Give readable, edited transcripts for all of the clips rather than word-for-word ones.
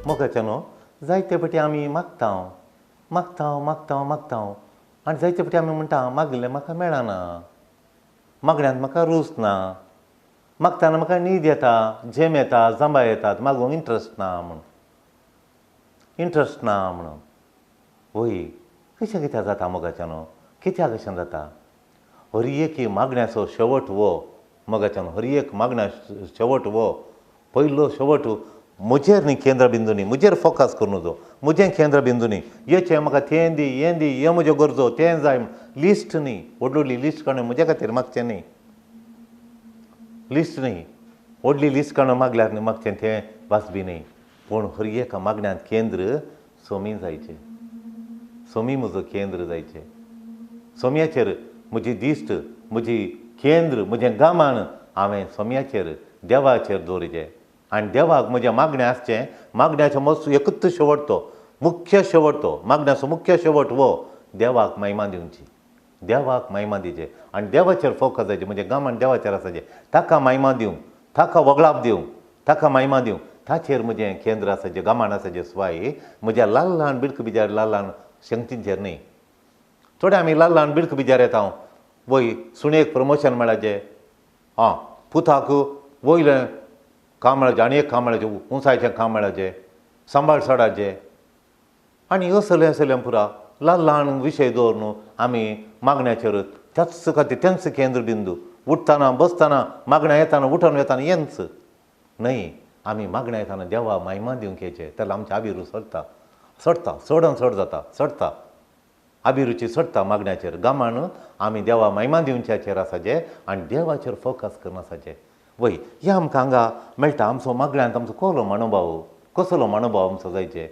मोगाच्या न्हू जायते फावटी आमी मागता मागता मागता मागता आनी जायते फावटी आमी म्हणटा मागलें म्हाका मेळना, मागण्यांत म्हाका रूच ना, मागतना म्हाका न्हीद येता, झेम येता, जांबाय येतात, मागूंक इंट्रस्ट ना म्हूण, इंट्रस्ट ना म्हणून. वय कशें कित्याक जाता मोगाच्या न्हू? कित्याक अशें जाता? हर एक मागण्याचो शेवट हो मोगाच्या न्हू, हर एक मागण्या शेवट हो पयलो शेवट म्हजेर न्ही केंद्रबिंदू न्ही, म्हजेर फोकस करूं नजो, म्हजें केंद्रबिंदू न्ही, हेचें म्हाका तें दी, हें दी, हें म्हज्यो गरजो, तें जाय, लिस्ट न्ही, व्हडली लिस्ट काडून म्हजे खातीर मागचें न्ही, लिस्ट न्ही, व्हडली लिस्ट काडून मागल्यार न्ही मागचें तें वाजबी न्ही. पूण हर एका मागण्यांत केंद्र सोमी जायचें, सोमी म्हजो केंद्र जायचें, सोम्याचेर म्हजी दिश्ट, म्हजी केंद्र, म्हजें गामान हांवें सोम्याचेर देवाचेर दवरचें आनी देवाक म्हजें मागणें आसचें. मागण्याचो मस्त एकूच शेवट तो, मुख्य शेवट तो, मागण्याचो मुख्य शेवट हो देवाक महिमा दिवची, देवाक महिमा दिवचे आनी देवाचेर फोकस जायचें, म्हजें गामान देवाचेर आसाचें, ताका महिमा दिवं, ताका वगळाप दिवं, ताका महिमा दिवं, ताचेर म्हजें केंद्र आसाचें, गामान आसाचें स्वाय म्हज्या ल्हान ल्हान बिडक बिजार, ल्हान ल्हान शक्तींचेर न्ही. थोडे आमी ल्हान ल्हान बिडक बिजार येता, वय सुणेक प्रमोशन मेळाचें, आं पुताक वयलें काम मेळाचें, आनी एक काम मेळाचें, उंचायचें काम मेळाचें, सांबाळ चडाचें, आनी असलें असलें पुरा ल्हान ल्हान विशय दवर आमी मागण्याचेर त्याच खातीर तेंच केंद्रबिंदू. उठ्ठना बसतना मागण्या येताना उठून येताना हेंच न्हय, आमी मागण्या येताना देवा महिमा दिवंक येचे, तेन्ना आमची अभिरुच चडटा, चडटा, चड चड जाता, चडटा अभिरुची चडटा मागण्याचेर. गामान आमी देवा महिमा दिवच्याचेर आसाचें आनी देवाचेर फोकस करून आसाचें. वय हें आमकां हांगा मेळटा. आमचो मागण्यांत आमचो कसलो मनोभाव, कसलो मनोभाव आमचो जायचे,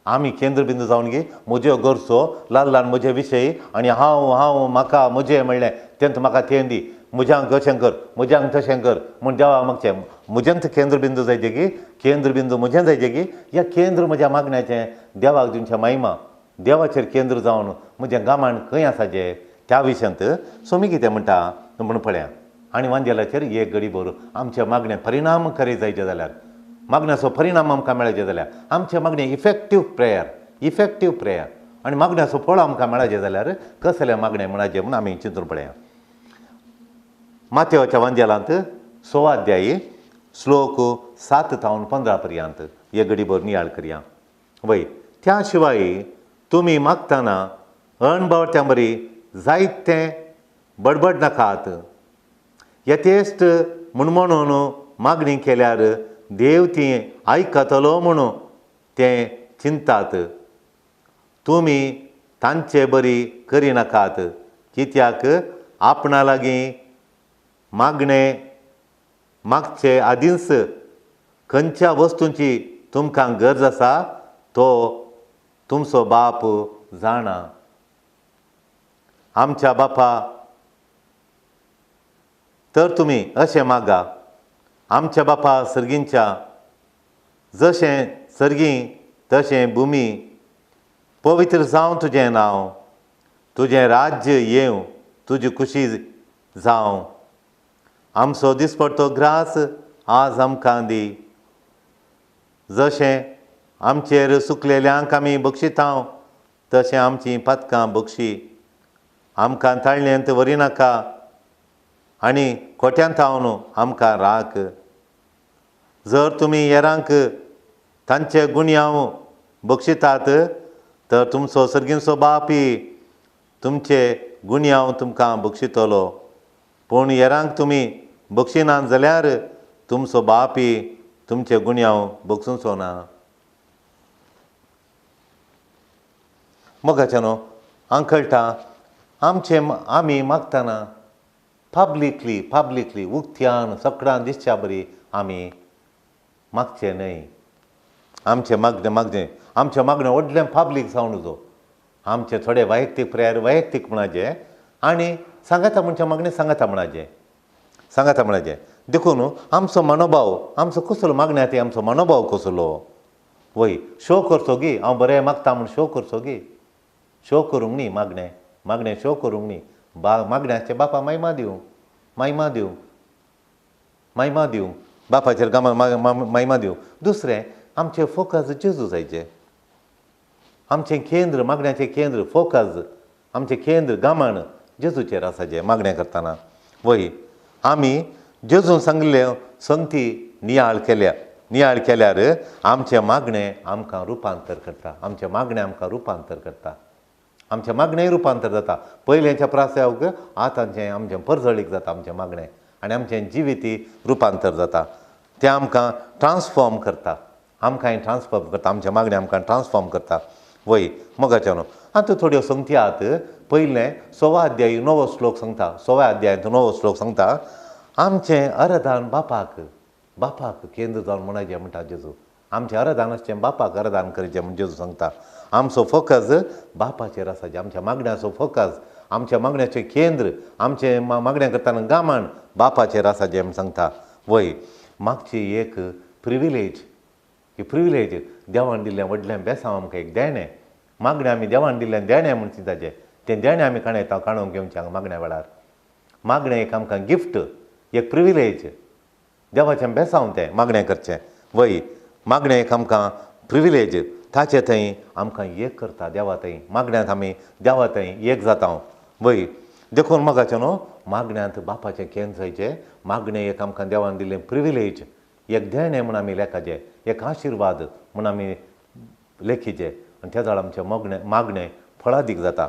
आमी केंद्रबिंदू जावन गे म्हज्यो गरजो, ल्हान ल्हान म्हजे विशय आनी हांव हांव म्हाका म्हजें म्हणलें तेंत म्हाका तें दी, म्हज्यांक अशें कर, म्हज्यांक तशें कर म्हूण देवा मागचें. म्हजेंच केंद्रबिंदू जायचे की, केंद्रबिंदू म्हजें जायचे की, ह्या केंद्र म्हज्या मागण्याचें देवाक दिवचें महिमा, देवाचेर केंद्र जावन म्हजें गामान खंय आसाचें त्या विशयांत सोमी कितें म्हणटा म्हूण पळया. आनी वांजेलाचेर एक घडी भर आमच्या मागणें परिणाम करी जायचें जाल्यार, मागण्याचो परिणाम आमकां मेळचे जाल्यार, आमचें मागणें इफेक्टीव प्रेयर, इफेक्टीव प्रेयर आनी मागण्याचो फळ आमकां मेळचें जाल्यार कसलें मागणें म्हणाचें म्हूण आमी चिंतून पळया. मातेवाच्या वांजेलांत 6 अध्यायी श्लोक 7 तावन 15 पर्यंत एक घडी भर नियाळ करया. वय त्या शिवाय तुमी मागतना अणबावट्यां बरी जायतें बडबड नाकात, यथेश्ट म्हूण म्हणून मागणी केल्यार देव ती आयकतलो म्हणून ते चिंतात. तुमी तांचे बरी करिनाकात, कित्याक आपणा लागीं मागणें मागचे आदींच खंयच्या वस्तूंची तुमकां गरज आसा तो तुमचो बाप जाणा. आमच्या बापा तर तुमी अशें मागा, आमच्या बापा सर्गींच्या जशें सर्गीं तशें भुमी, पवित्र जावं तुजें नांव, तुजें राज्य येवं, तुजी खुशी जावं, आमचो दिसपडतो ग्रास आज आमकां दी, जशें आमचेर सुकलेल्यांक आमी बक्षितांव तशें आमचीं पातकां बक्षी, आमकां ताळण्यांत व्हरिनाका आनी खोट्यांत हांव आमकां राख. जर तुमी हेरांक तांचे गुन्यांव बक्षितात तर तुमचो सर्गींचो बापी तुमचे गुन्यांव तुमकां बक्षितलो, पूण हेरांक तुमी बक्षिनात जाल्यार तुमचो बापी तुमचे गुन्यांव बक्षुचो ना. मोगाच्या न्हू हांगा कळटा आमचे आमी मागतना पब्लिकली, पब्लिकली उक्त्यान सगळ्यान दिसच्या बरी आमी मागचें न्हय. आमचें मागणें मागचें आमचें मागणें व्हडलें पब्लीक जावं नजो, आमचें थोडे वैयक्तीक प्रेयर वैयक्तीक म्हणाचें आनी सांगाता म्हणचें मागणें सांगाता म्हणाचें, सांगाता म्हणाचें. देखून आमचो मनोभाव आमचो कसलो मागण्या ते आमचो मनोभाव कसलो, वय शो करचो गी हांव बरें मागता म्हूण शो करचो गी, शो करूंक न्ही मागणें, मागणें शो करूंक न्ही, बा मागण्याचे बापा महिमा दिवं, महिमा दिवं, महिमा दिवं, बापाचेर गामा महिमा दिवं. दुसरें आमचें फोकस जेजू जायचें. आमचें केंद्र, मागण्याचें केंद्र, फोकस आमचें केंद्र गामाण जेजूचेर आसाचें मागणें करतना. वय आमी जेजून सांगिल्लें संगती नियाळ केल्या. नियाळ केल्यार आमचें मागणें आमकां रुपांतर करता. आमचें मागणें आमकां रुपांतर करता. आमचें मागणेंय रुपांतर जाता. पयलेंच्या प्रासाक आतांचें आमचें परजळीक जाता आमचें मागणें आनी आमचें जिविती रुपांतर जाता. तें आमकां ट्रान्सफॉर्म करता. आमकांय ट्रान्सफॉर्म करता. आमचें मागणें आमकां ट्रान्सफॉर्म करता. वय मोगाच्यानो आतां थोड्यो संगती आहात. पयलें 1.25 अध्याय 9 श्लोक सांगता. 1.25 अध्यायांत 9 श्लोक सांगता आमचें अरदान बापाक, बापाक केंद्र जावन म्हणचें म्हणटा जेजू. आमचें अरदान आसचें बापाक अरदान करचें म्हण जेजू सांगता. आमचो फोकस बापाचेर आसाचें. आमच्या मागण्याचो फोकस, आमच्या मागण्याचें केंद्र, आमचें मागणें करतना गामाण बापाचेर आसाचें म्हण सांगता. वय मागची एक प्रिविलेज, ही प्रिविलेज देवान दिल्लें व्हडलें बेसांव आमकां एक देणें. मागणें आमी देवान दिल्लें देणें म्हण चिंताचें. तें देणें आमी काणयता, काणून घेवचें हांगा मागण्या वेळार. मागणें एक आमकां गिफ्ट, एक प्रिविलेज, देवाचें बेसांव तें मागणें करचें. वय मागणें एक आमकां प्रिविलेज, ताचे थंय आमकां एक करता देवा थंय. मागण्यांत आमी देवा थंय एक जाता. वय देखून मोगाचें न्हू मागण्यांत बापाचें केंद्र जायचें. मागणें एक आमकां देवान दिल्लें प्रिविलेज, एक देणें म्हूण आमी लेखाचें, एक आशिर्वाद म्हूण आमी लेखीचें आनी त्या जाळ आमचें मागणें फळादीक जाता.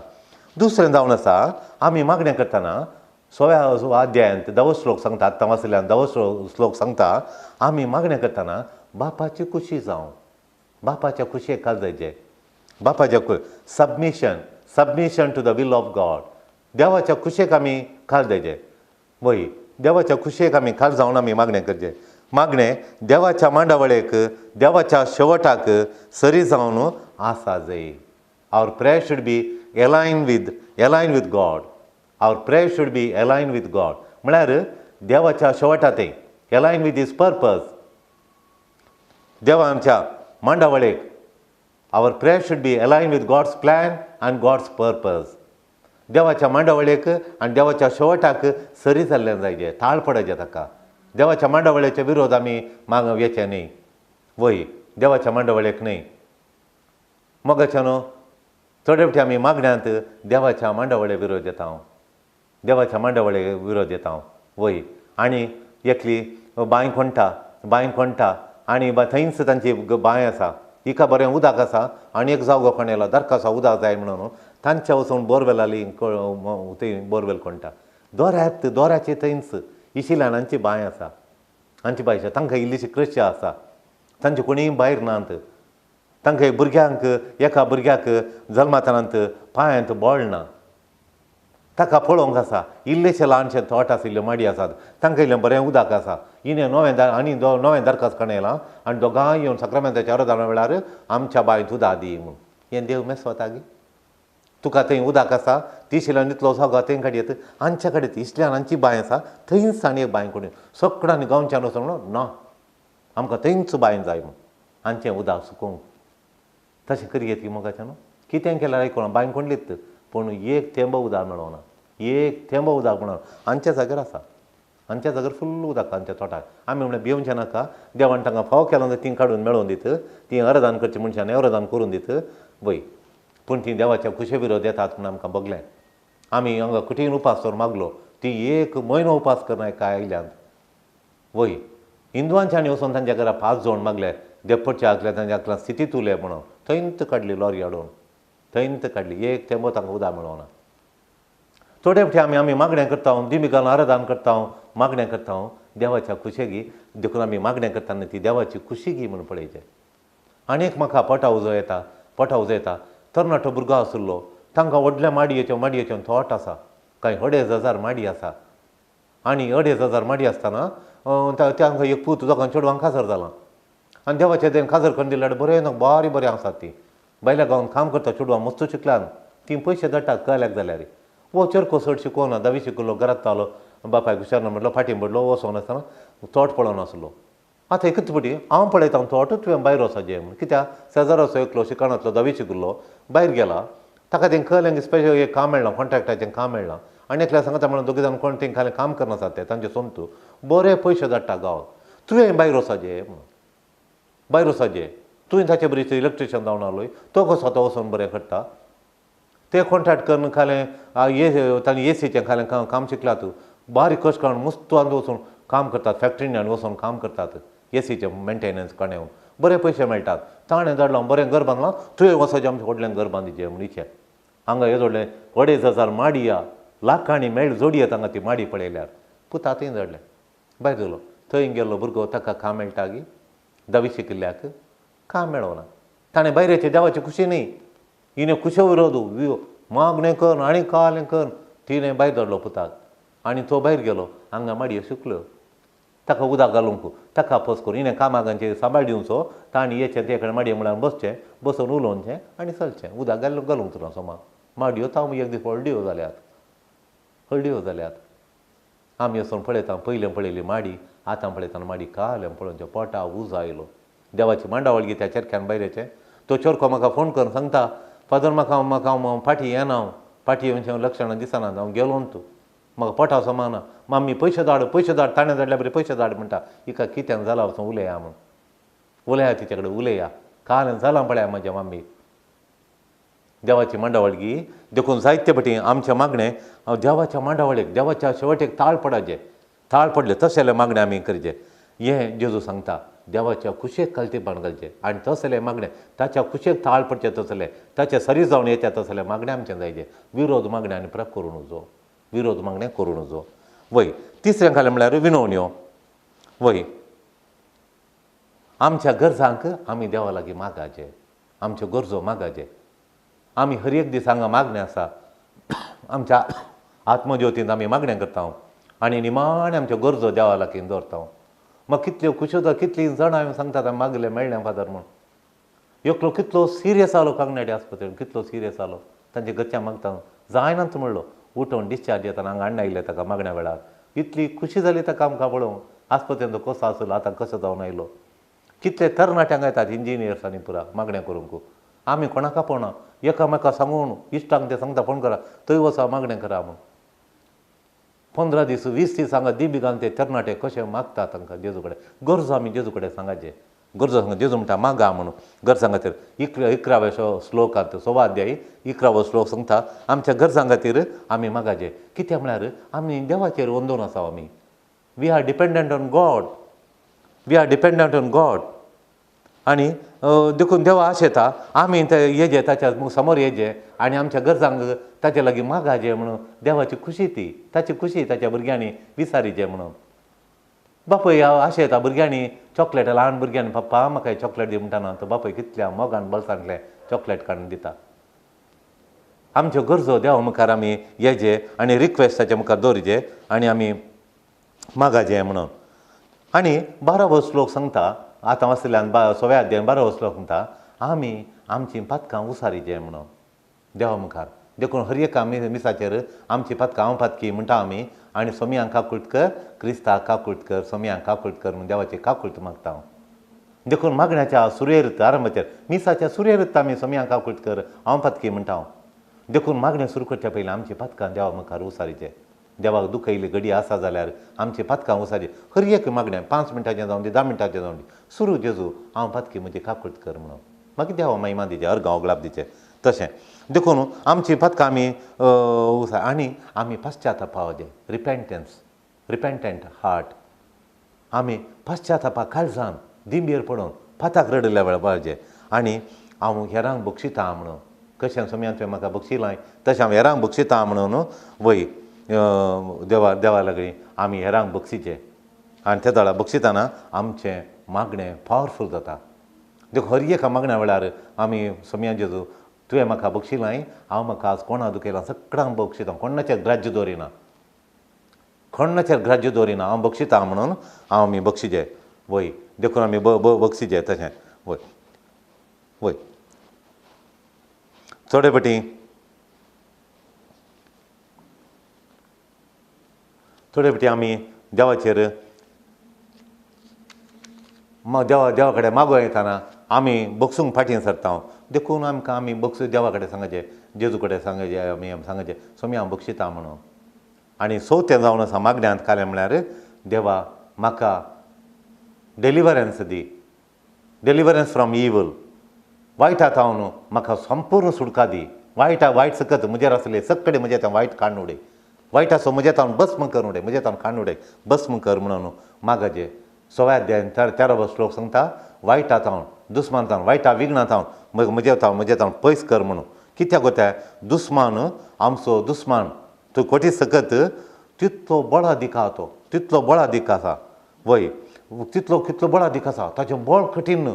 दुसरें जावन आसा आमी मागणें करतना 1.25 अध्यायांत 10 श्लोक सांगता. आत्तां वाचल्यान 10 श्लोक सांगता आमी मागणें करतना बापाची खुशी जावं, बापाच्या खुशयेक खाल जायचें. बापाच्या submission, submission to the will of God. देवाच्या खुशयेक आमी खाल जायचें. वय देवाच्या खुशयेक आमी खाल जावन आमी मागणें करचें. मागणें देवाच्या मांडावळेक, देवाच्या शेवटाक सरी जावन आसा जाय. Our prayer should be align with God. Our prayer should be align with God म्हळ्यार देवाच्या शेवटा थंय एलायन विथ his purpose. देवाच्या मांडावळेक our prayer should be align with God's plan and God's purpose. देवाच्या मांडावळेक आनी देवाच्या शेवटाक सरी जाल्लें जायचें, ताळ पडचें ताका. देवाच्या मांडावळेचे विरोध आमी माग येचे न्हय. वय देवाच्या मांडावळेक न्हय. मोगाच्या न्हू थोडे फावटी आमी मागण्यांत देवाच्या मांडावळे विरोध येता हांव, देवाच्या मांडावळे विरोध येता हांव. वय आनी एकली बांय खोणटा, बांय खोणटा आनी थंयच तांची बांय आसा, हिका बरें उदक आसा आनी एक जागो खणयला दरखासा उदक जाय म्हणून तांच्या वचून बोरवेल आली, थंय बोरवेल खोणटा. दोऱ्यात दोऱ्याचे थंयच इशिल्यान हांची बांय आसा, हांची बांय आसा. तांकां इल्लीशी कृशी आसा, तांचे कोणीय भायर नात. तांकां भुरग्यांक, एका भुरग्याक जल्मातनांत पांयांत बळ ना, ताका पळोवंक आसा. इल्लेशे ल्हानशे तोट आशिल्ल्यो माडी आसात, तांकां इल्लें बरें उदक आसा. हिणें नवें आनी नवें दरखास्त खणयलां आनी दोगांय येवन साक्रामेंताच्या अर्दाना वेळार आमच्या बांयत उदक दी म्हूण. हें देव मेसवता गी? तुका थंय उदक आसा, तिशिल्यान इतलो जागो थंय काडयेत. हांच्या कडेन इशल्यान हांची बांय आसा, थंयच आनी एक बांय कोणी सगळ्यांनी गांवच्यान वचून म्हणून ना आमकां थंयच बांय जाय म्हूण हांचें उदक सुकोवंक. तशें करयेत की मोगाच्यान कितें केल्यार आयकोना, बांय कोणलीत पूण एक थेंबो उदक मेळोना, एक थेंबो उदक मेळोना. हांच्या जाग्यार आसा, हांच्या जाग्यार फुल्ल उदक हांच्या तोटाक. आमी म्हणलें भिवचें नाका, देवान तांकां फावो केलो तीं काडून मेळोवन दित, तीं अर्दान करचीं मनशांनी अर्दान करून दित. वय पूण तीं देवाच्या खुशे विरोध येतात म्हूण आमकां भोगलें. आमी हांगा कठीण उपास करून मागलो, ती एक म्हयनो उपास करना काय आयल्यांत. वय हिंदवांच्यानी वचून तांच्या घरा 5 जाण मागले, देपटच्या आसले तांच्या आसल्या स्थितीत उरले म्हणून थंयच काडली लॉरी हाडून, थंयच काडली. एक थेंबो तांकां उदक मेळोना. थोडे फावटी आमी आमी मागणें करता, दिमिगान आराधन करता, मागणें करता देवाच्या खुशेगी. देखून आमी मागणें करतना ती देवाची खुशीगी म्हूण पळयचें. आनी एक म्हाका पोटा उजो येता, पोटा उजो येता. तरणाटो भुरगो आशिल्लो, तांकां व्हडल्या माडयेच्यो माडयेच्यो तोट आसा, कांय 2500 माडी आसा. आनी 2500 माडी आसतना तांकां एक पूत दोगां चेडवांक काजार जालां आनी देवाचें तें काजार करून दिल्यार बरें बारी बरें आसात तीं. भायल्या गांवांत काम करता चेडवां मस्त शिकल्यान तीं पयशे धाडटात कळ्याक जाल्यार. वो चेरको चड शिकोना, धावी शिकलो, घरांत जालो, बापायक हुशार ना म्हणलो, फाटीं पडलो, वचोन आसतना तोट पळोवन आसलो. आतां एकच फावटी हांव पळयता तोट तुवें भायर वचपाचें म्हूण, कित्याक शेजाराचो एकलो शिकणांतलो धावी शिकिल्लो भायर गेला, ताका तें कळ्ळें स्पेशल एक काम मेळ्ळां, कॉन्ट्रॅक्टाचें काम मेळ्ळां. आनी एकल्या सांगता म्हणून दोगी जाण कोण तें खालें काम करना आसात ते तांचे सोमतू बरे पयशे धाडटा गांवांत, तुवें भायर वचपाचें म्हणून. भायर वचपाचें तुवें ताचे बरी इलेक्ट्रिशियन जावन आलोय तो कसो आतां वचोन बरें करता ते कॉन्ट्रॅक्ट करून खालें ए ताणें एसीचें खालें काम शिकला तूं बारीक कश्ट काडून मुस्तू वचून काम करतात फॅक्टरीन आनी वचून काम करतात एसीचें मेंटेनन्स काडून बरे पयशे मेळटात ताणें धाडलां बरें घर बांदलां तुवें वचपाचें आमचें व्हडलें घर बांदिचें म्हूण इचें हांगा येदोडलें 2,500 माडी लाखांनी मेळ जोडी येता हांगा ती माडी पळयल्यार पुता थंय धाडलें भायर गेलो थंय गेल्लो भुरगो ताका काम मेळटा गी धावी शिकिल्ल्याक काम मेळना ताणें भायऱ्याचे देवाची खुशी न्ही हिणें खुशे विरोध मागणें कर आनी कालें कर तिणें भायर धाडलो पुताक आनी तो भायर गेलो हांगा माडयो सुकल्यो ताका उदक घालूंक ताका पोस करून हिणें कामागांचे सांबाळ दिवचो ताणें येचें ते कडेन माडये मुळान बसचें बसून उलोवचें आनी चलचें उदक घालूंक तुला सोमा माडयो तांव एक दीस हळड्यो जाल्यात हळड्यो जाल्यात आमी वचून पळयता पयलें पळयली माडी आतां पळयतना माडी कालें पळोवचें पोटा उजो आयलो देवाची मांडावळ गी त्या चेरक्यान भायऱ्याचें तो चोरको म्हाका फोन करून सांगता फादर म्हाका म्हाका फाटी येना हांव फाटी येवचें लक्षणां दिसना हांव गेलो तूं म्हाका पोटा समाना मामी पयशे धाड पयशे धाड ताणें धाडल्या बरें पयशे धाड म्हणटा हिका कित्यान जालां वचून उलया म्हूण उलया तिचे कडेन उलया काल जालां पळया म्हज्या मामी देवाची मांडावळ गी देखून जायते पटी आमचें मागणें देवाच्या मांडावळेक देवाच्या शेवटेक ताळ पडाचे ताळ पडले तशें मागणें आमी करचें हें जेजू सांगता देवाच्या खुशेक खालतीपण घालचें आनी तसलें मागणें ताच्या खुशेक ताळ पडचें तसलें ताचें सरी जावन येता तसलें मागणें आमचें जायचें विरोध मागणें आनी प्रक करूं नजो विरोध मागणें करूं नजो वय तिसरें खालें म्हणल्यार विनवण्यो वय आमच्या गरजांक आमी देवा लागीं मागाचें आमच्यो गरजो मागाचें आमी हर एक दीस हांगा मागणें आसा आमच्या आत्मज्योतींत आमी मागणें करता आनी निमाणें आमच्यो गरजो देवा लागीं दवरता मागीर कितल्यो खुश्यो जाता कितलीं जाणां हांवें सांगतात हांवें मागलें मेळ्ळें फादर म्हूण एकलो कितलो सिरियस जालो कांगनाडी आस्पत्रेन कितलो सिरियस जालो तांच्या घरच्यां मागता जायनात म्हणलो उठोवन डिस्चार्ज येतना हांगा हाडून आयले ताका मागण्या वेळार इतली खुशी जाली ताका आमकां पळोवंक आस्पत्रेन तो कसो आसलो आतां कसो जावन आयलो कितले तरणाट्यांक येतात इंजिनियर्स आनी पुरा मागणें करूंक आमी कोणाक पळोवना एकामेका सांगून इश्टांक ते सांगता फोन करा थंय वचा मागणें करा म्हूण 15 दीस 20 दीस हांगा दिबिगान ते तरणाटे कशें मागता तांकां जेजू कडेन गरजो आमी जेजू कडेन सांगाचे गरजो सांगा जेजू म्हणटा मागा म्हणून गरजां खातीर 11व्या श्लोकांत 16 अध्यायी 11वो श्लोक सांगता आमच्या गरजां खातीर आमी मागाचे कित्याक म्हळ्यार आमी देवाचेर अंदून आसा आमी we are dependent on God we are dependent on God आनी देखून देवा आशेता आमी ते येजे ताच्या समोर येजे आनी आमच्या गरजांक ताचे लागीं मागाचे म्हणून देवाची खुशी ती ताची खुशी ताच्या भुरग्यांनी विसारीचे म्हणून बापूय आशेता भुरग्यांनी चॉकलेट ल्हान भुरग्यांनी पप्पा म्हाका चॉकलेट दी म्हणटा ना तो बापूय कितल्या मोगान बल्सांतलें चॉकलेट काडून दिता आमच्यो गरजो देवा मुखार आमी येजे आनी रिक्वेस्ट ताच्या मुखार दवरिचे आनी आमी मागाचे म्हणून आनी 12वो श्लोक सांगता आतां वाचल्यान 16व्या अध्यायान 12वो श्लोक म्हणटा आमी आमचीं पातकां उसारीचें म्हणून देवा मुखार देखून हर एका मिसाचेर आमची पातकां हांव पातकी म्हणटा आमी आनी सोमयांक काकूट कर क्रिस्ताक काकूट कर सोमयांक काकूट कर म्हूण देवाची काकूट मागता हांव देखून मागण्याच्या सुरयेर आरंभाचेर मिसाच्या सुरयेर आमी सोमयांक काकूट कर हांव पातकी म्हणटा हांव देखून मागणें सुरू करच्या पयलीं आमची पातकां देवा मुखार उसारीचें देवाक दुखयली घडी आसा जाल्यार आमची पातकां उसारी हर एक मागणें 5 मिनटाचें जावन दी 10 मिनटाचें जावन दी सुरू जेजू हांव पातकी म्हजी काकूट कर म्हणून मागीर देवा महिमा दिचे अर्गां ओगलाप दिचें तशें देखून आमची पातकां आमी आनी आमी पश्चातापाचें रिपेंटन्स रिपेंटंट हार्ट आमी पश्चातापा काळजान दिंबेर पडून पाताक रडिल्ल्या वेळार पावचे आनी हांव हेरांक बक्षिता म्हणून कशें सोमयान तुवें म्हाका बक्षिलां तशें हांव हेरांक बक्षिता म्हणून वय देवा देवा लागीं आमी हेरांक बक्षिचें आनी ते वेळार बक्षिताना आमचें मागणें पावरफूल जाता देखून हर एका मागण्या वेळार आमी सोमयान जेजू तुवें म्हाका बक्षिलां हांव म्हाका आज कोणा दुखयलां सगळ्यांक बक्षिता कोणाचेर ग्राज्य दवरिना कोणाचेर ग्राज्य दवरिना हांव बक्षिता म्हणून हांव आमी बक्षिचें वय देखून आमी बक्षिचें तशें वय वय थोडे पटी थोडे पटी आमी देवाचेर देवा देवा कडेन मागूं येताना आमी बक्षूंक फाटीं सरता देखून आमकां आमी बक्षू देवा कडेन सांगचें जेजू कडेन सांगचें आमी सांगचें स्वामी हांव बक्षिता म्हणून आनी चवथें जावन आसा मागण्यांत कालें म्हळ्यार देवा म्हाका डिलिवरन्स दी डिलिवरन्स फ्रॉम इवल, वायटा तावन म्हाका संपूर्ण सुटका दी, वायटा वायट सकत म्हजेर आसले सगळे म्हज्या तावन वायट काडून उडय, वायटाचो म्हज्या तावन भस्म करून उडय, म्हज्या तावन काडून उडय, भस्म कर म्हणून मागाचे. 16व्या अध्यायान 13वो श्लोक सांगता वायटा तावन, दुस्मान तावन, वायटा विघ्ना तावन म्हज्या तावन पयस कर म्हणून. कित्याक गोत्या दुस्मान आमचो दुस्मान तूं कोटी सकत तितलो बळादीक आहा, तो तितलो बळादीक आसा वय, तितलो कितलो बळादीक आसा, ताचें बळ कठीण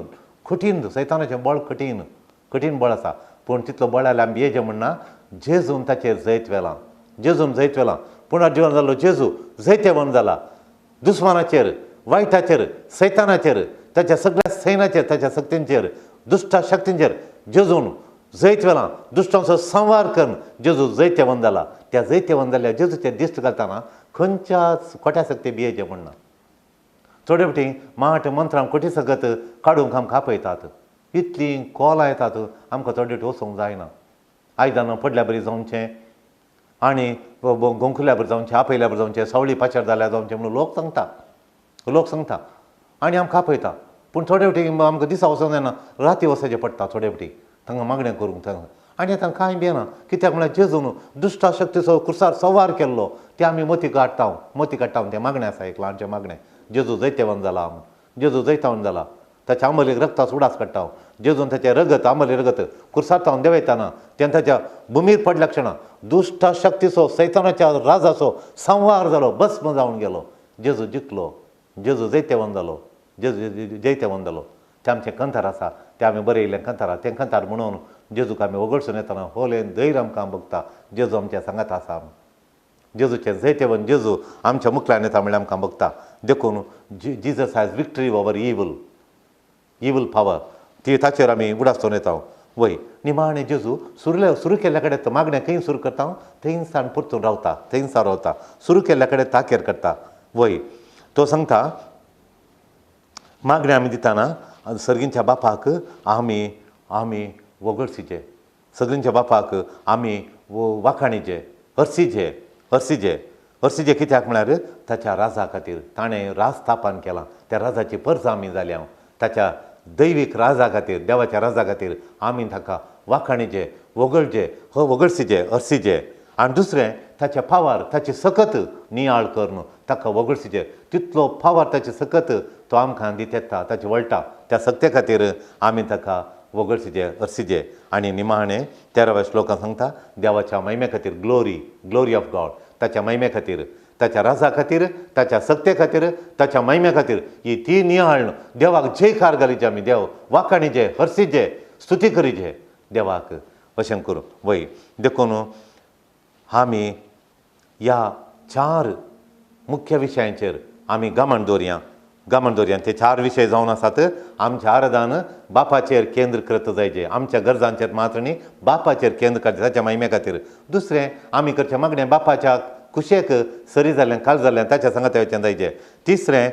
कठीण, सैतानाचें बळ कठीण कठीण बळ आसा. पूण तितलो बळ आयल्यार आमी येजें म्हणना, जेजून ताचेर जैत व्हेलां, जेजून जैत व्हेलां, पुनर्जीवन जाल्लो जेजू जैतेवन जाला दुस्मानाचेर, वायटाचेर, सैतानाचेर, ताच्या सगळ्या सैनाचेर, ताच्या शक्तींचेर, दुश्ट शक्तींचेर जेजून जैत व्हेलां. दुश्टांचो संवार करून जेजू जैतेवन जाला. त्या जैतेवन जाल्ल्या जेजूचे दिश्ट घालतना खंयच्याच खोट्या शक्ती भियेचें म्हणना. थोडे फावटी माट मंत्रां कोटी सकत काडूंक आमकां आपयतात, इतलीं कोलां येतात आमकां थोडे फावटी वचूंक जायना. आयदनां पडल्या बरी जावचें आनी गोंकुल्या बरी जावचें, आपयल्या बरी जावचें, सावळी पाचार जाल्यार जावचें म्हणून लोक सांगता, लोक सांगता आनी आमकां आपयता. पूण थोडे फावटी आमकां दिसा वचोंक जायना, राती वचचें पडटा थोडे फावटी तांकां मागणें करूंक तांकां. आनी आतां कांय भियेना, कित्याक म्हळ्यार जेजून दुश्ट शक्तीचो क्रुसार सवार केल्लो तें आमी मोती काडटा, मोती काडटा. तें मागणें आसा एक ल्हानचें मागणें, जेजू जैतेवन जाला, जेजू जैतावन जाला, ताच्या आंबली रगताचो उडास काडटा, जेजून ताचें रगत आंबली रगत क्रुसार तावन देंवयतना तें ताच्या भुमीर पडल्या क्षणा दुश्ट शक्तीचो सैतानाच्या राजाचो संवार जालो, भस्म जावन गेलो. जेजू जिखलो, जेजू जैतेवन जालो, जेजू जैतेवन जालो. तें आमचें कंतार आसा, तें आमी बरयल्लें कंतार, तें कंतार म्हणून जेजूक आमी वगडसून येतना होलेन धैर्य आमकां भोगता, जेजू आमच्या सांगात आसा, जेजूचें जैतेवन जेजू आमच्या मुखल्यान येता म्हणल्यार आमकां भोगता. देखून Jesus has victory over evil, evil power, ती ताचेर आमी उडासतून येता वय. निमाणें जेजू सुरू केल्ल्या कडेन मागणें खंय सुरू करता थंयसान परतून रावता, थंयसान रावता, सुरू केल्ल्या कडेन ताकेर करता वय. तो सांगता मागणें आमी दितना सर्गींच्या बापाक आमी आमी वगडसीचे, सगळींच्या बापाक आमी वाखाणीचे, हर्सीचे, हर्सीचे, हर्सीचे. कित्याक म्हळ्यार ताच्या राजा खातीर ताणें राज स्थापन केलां, त्या राजाची परजा आमी जाल्या. ताच्या दैवीक राजा खातीर, देवाच्या राजा खातीर आमी ताका वाखाणीचे, वगळचे, वगडसीचे, हर्सीचे. आनी दुसरें ताच्या पावार ताची सकत नियाळ करून ताका वगडसीचे, तितलो पावार ताची सकत तो आमकां दित येता, ताची वळटा, त्या सक्ते खातीर आमी ताका वगडसीचे, हर्सीचे. आनी निमाणें 13व्या श्लोकान सांगता देवाच्या महिमे खातीर, ग्लोरी, ग्लोरी ऑफ गॉड, ताच्या महिमे खातीर, ताच्या राजा खातीर, ताच्या सक्ते खातीर, ताच्या महिमे खातीर ही ती नियाळ देवाक जयकार घालीचे आमी, देव वाखाणीचे, हर्सीचे, स्तुती करीचे देवाक अशें करूं वय. देखून आमी ह्या 4 मुख्य विशयांचेर आमी गमन दवरया, गमन दवरया. ते 4 विशय जावन आसात. आमचें आराधन बापाचेर केंद्रीकृत जायचें, आमच्या गरजांचेर मात्र न्ही, बापाचेर केंद्र करचें ताच्या महिमे खातीर. दुसरें आमी करचें मागणें बापाच्या कुशेक सरी जालें, काल जालें, ताच्या सांगाता वचें जायचें. तिसरें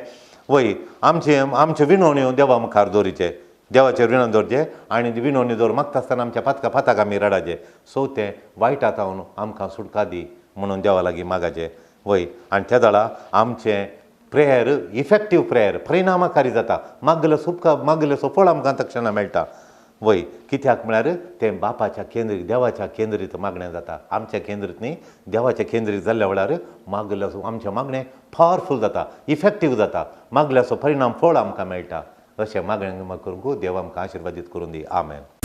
वय आमचें आमच्यो विनवण्यो देवा मुखार दवरीचे, देवाचेर विनवणी दवरचें आनी विनवणी दवर मागता आसतना आमच्या पातका पाताक आमी रडाचें. चवथें वायटा तावन आमकां सुटका दी म्हणून देवा लागीं मागाचें वय. आनी त्या वेळार आमचें प्रेयर इफेक्टीव प्रेयर परिणामकारी जाता, मागले सुपका मागले फळ आमकां तक्षणा मेळटा वय. कित्याक म्हळ्यार तें बापाच्या केंद्रीत, देवाच्या केंद्रीत मागणें जाता, आमच्या केंद्रीत न्ही, देवाच्या केंद्रीत जाल्ल्या वेळार मागले आमचें मागणें पावरफूल जाता, इफेक्टीव जाता, मागल्याचो परिणाम फळ आमकां मेळटा. अशें मागणें करूंक देव आमकां आशिर्वादीत करून दी. आमेन.